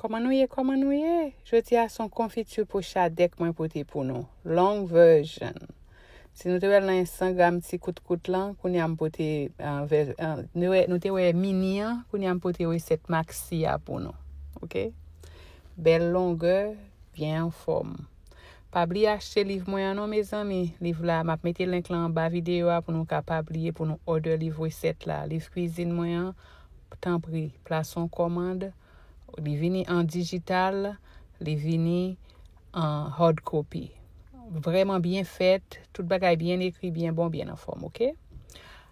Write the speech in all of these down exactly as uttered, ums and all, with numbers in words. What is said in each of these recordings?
Kòman nou ye? Kòman nou ye? Jodi a se yon konfiti po chadèk mwen pote pou nou. Long version. Si nou te wè l nan Instagram ti kout kout lan, kounye a m pote uh, vè, uh, nou, wè, nou te wè mini an, kounye a m pote resèt maxi a pou nou. Oke? Bèl longè, byen anfòm. Pa bliye achte liv mwen an non mezanmi. Liv la, m ap mete link lan anba videyo a pou nou ka pa bliye pou nou order liv resèt la. Liv kwizin mwen an, tanpri, plase yon kòmand. Li vini an dijital, li vini an hard copy. Vrèman byen fèt, tout bagay byen ekri, byen bon, byen anfòm, oke?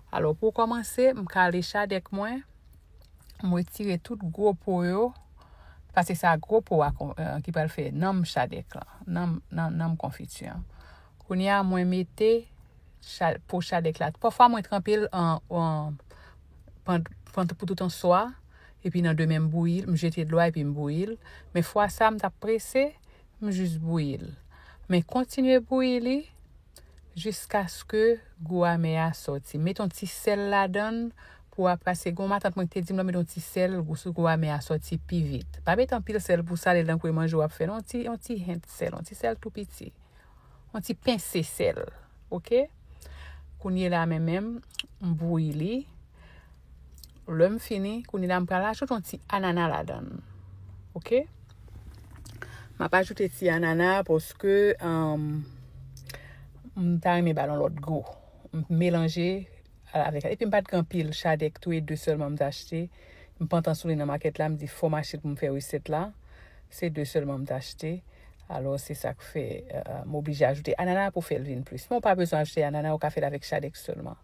Alò, pou kòmanse, m kale chadèk mwen, m retire tout gwo po yo, paske se gwo po a ki pral fè nanm chadèk lan, nanm, nanm, nanm konfiti an. Kounye a, mwen mete po chadèk la. Pafwa, mwen tranpe l an, an, pou tout an swa, epi nan demen m bouyi l, m jete dlo a epi m bouyi l. Men fwa sa, m t ap prese, m jis bouyi l. Men kontinye bouyi li jiskaske gou amè a sòti. Met yon ti sèl ladan l pou w ap pase. Gon matant mwen ki te di m lè w met yon ti sèl, gou, gou amè a sòti pi vit. Pa met anpil sèl pou sale l tankou e manje w ap fè, non, yon ti, yon ti hent sèl, yon ti sèl tou piti. Yon ti pense sèl. Oke? Kounye la, men menm, m bouyi li. Lè m fini, kounye la, m pral ajoute yon ti anana ladan l. Oke? M ap ajoute ti anana paske um, m ta renmen ba l yon lòt gou. M melanje avèk. Epi m pa t gen anpil chadèk tou, e de sèlman m t achte. M pantan sou li nan makèt la, m di fò m achte l pou m fè resèt la. Se de sèlman m t achte. Alò, se sa k fè uh, m oblije ajoute anana pou fè l vin plis. Men w pa bezwen ajoute anana, ou ka fè l avèk chadèk sèlman.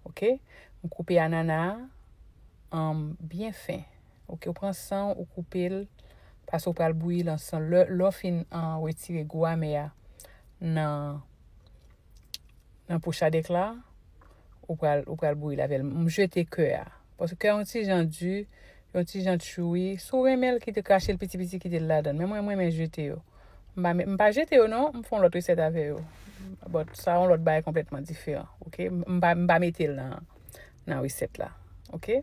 Oke? M koupe anana a um, byen fen. Oke, ou pran san w, ou koupe l, paske w pral bouyi l ansanm. Lè, lè w fin uh, retire gou amè a nan, nan po chadèk la, ou pral, ou pral bouyi l avè l. M jete kè a. Paske kè a yon ti jan di, yon ti jan tchoui. Si w renmen l, kite krache l piti piti, kite l ladan l. Men mwen, mwen renmen jete yo. M pa, m pa jete yo non, m fè yon lòt resèt avè yo. But sa yon lòt bagay konplètman diferan, oke? M pa, m pa mete l nan, nan resèt la, oke?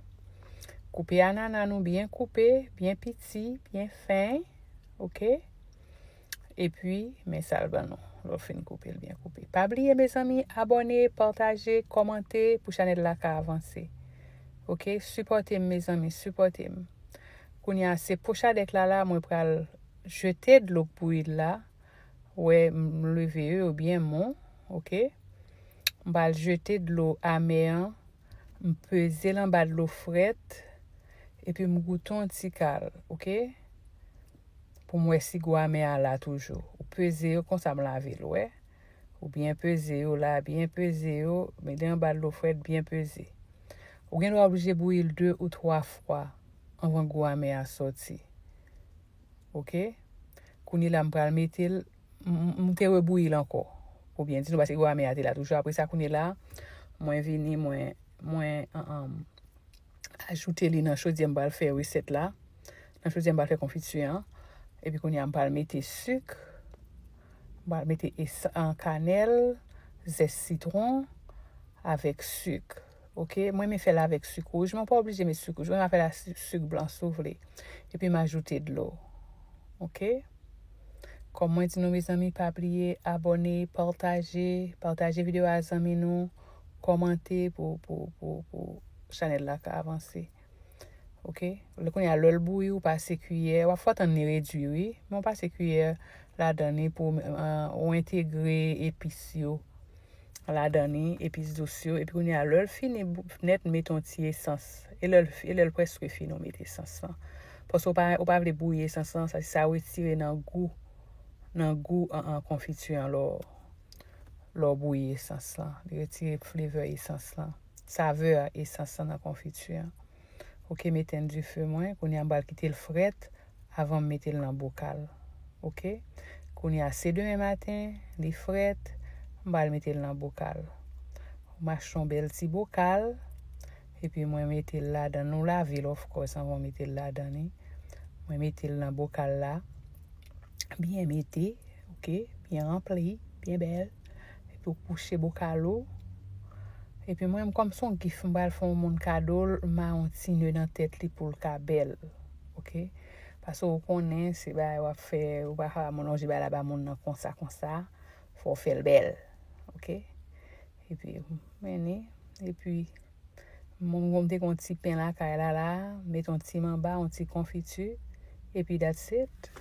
Koupe anana nou byen koupe, byen piti, byen fen, oke? Epi, men sa l ban nou, lè w fin koupe l byen koupe. Pa bliye, mezanmi, abòne, pataje, kòmante pou chanèl la ka avanse. Oke? Sipòte m, mezanmi, sipòte m. Kounye a, se po chadèk la la, mwen pral jete dlo bouyi la. Wè, m leve yo, yo byen mou, oke? M pral jete dlo amè an, m peze l anba dlo frèt, epi m goute yon ti kal, oke? Pou m wè si gou amè a la toujou. Ou peze yo konsa m lave l, wè. Ou byen peze yo la, byen peze yo, mete anba dlo frèt, byen peze. Ou gen dwa oblije bouyi l de ou twa fwa anvan gou amè a sòti. Oke? Kounye la, m pral mete l, m te rebouyi l ankò. Pou byen di nou, paske gou amè a te la toujou. Apre sa, kounye la, mwen vini, mwen, mwen, an, an, ajoute li nan chodyè m pral fè resèt la. Nan chodyè m pral fè konfiti an. Epi kounye a m pral mete sik. M pral mete esan-, kanèl, zès sitwon, avèk sik. Oke? Mwen renmen fè l avèk sik wouj, men w pa oblije met sik wouj. Mwen renmen fè l a sik blan si w vle. Epi m ajoute dlo. Oke? Kòm mwen di nou, mezanmi, pa bliye abòne, pataje, pataje videyo a zanmi nou, kòmante pou, pou, pou, pou chanèl la ka avanse. Oke? Lè kounye a, lè l bouyi, ou pase kiyè, w ap fè w tann li redui, wi. Men w pase kiyè ladan li pou ou entegre epis yo ladan li, epis dous yo. Epi kounye a, lè l fini nèt, mete yon ti esans. E lè l, e lè l prèske fini, ou mete esans lan. Paske ou pa, ou pa vle bouyi esans lan, sa, sa retire nan gou, nan gou an, an konfiti an lè w, lè w bouyi esans lan. Li retire flavor esans lan, savè esans lan nan konfiti an. Oke, m etenn dife mwen. Kounye a, m pral kite l frèt avan m mete l nan bokal. Oke? Kounye a, se demen maten, li frèt, m pral mete l nan bokal. M achte yon bèl ti bokal, epi mwen mete l ladan. Nou lave l, of course, anvan w mete l ladan li. Mwen mete l nan bokal la. Byen mete, oke? Byen ranpli, byen bèl. Epi w kouche bokal ou. Epi mwen, kòm se yon gift m pral fè yon moun kado l, m ba yon ti ne nan tèt li pou l ka bèl. Oke? Paske ou konnen se bagay w ap fè, ou pa ka mononje bagay la ba moun nan konsa konsa. Fò w fè l bèl. Oke? Epi, mennen. Epi, mwen, mwen te gen yon ti pen lakay la, la, met yon ti manba, yon ti konfiti. Epi, that's it.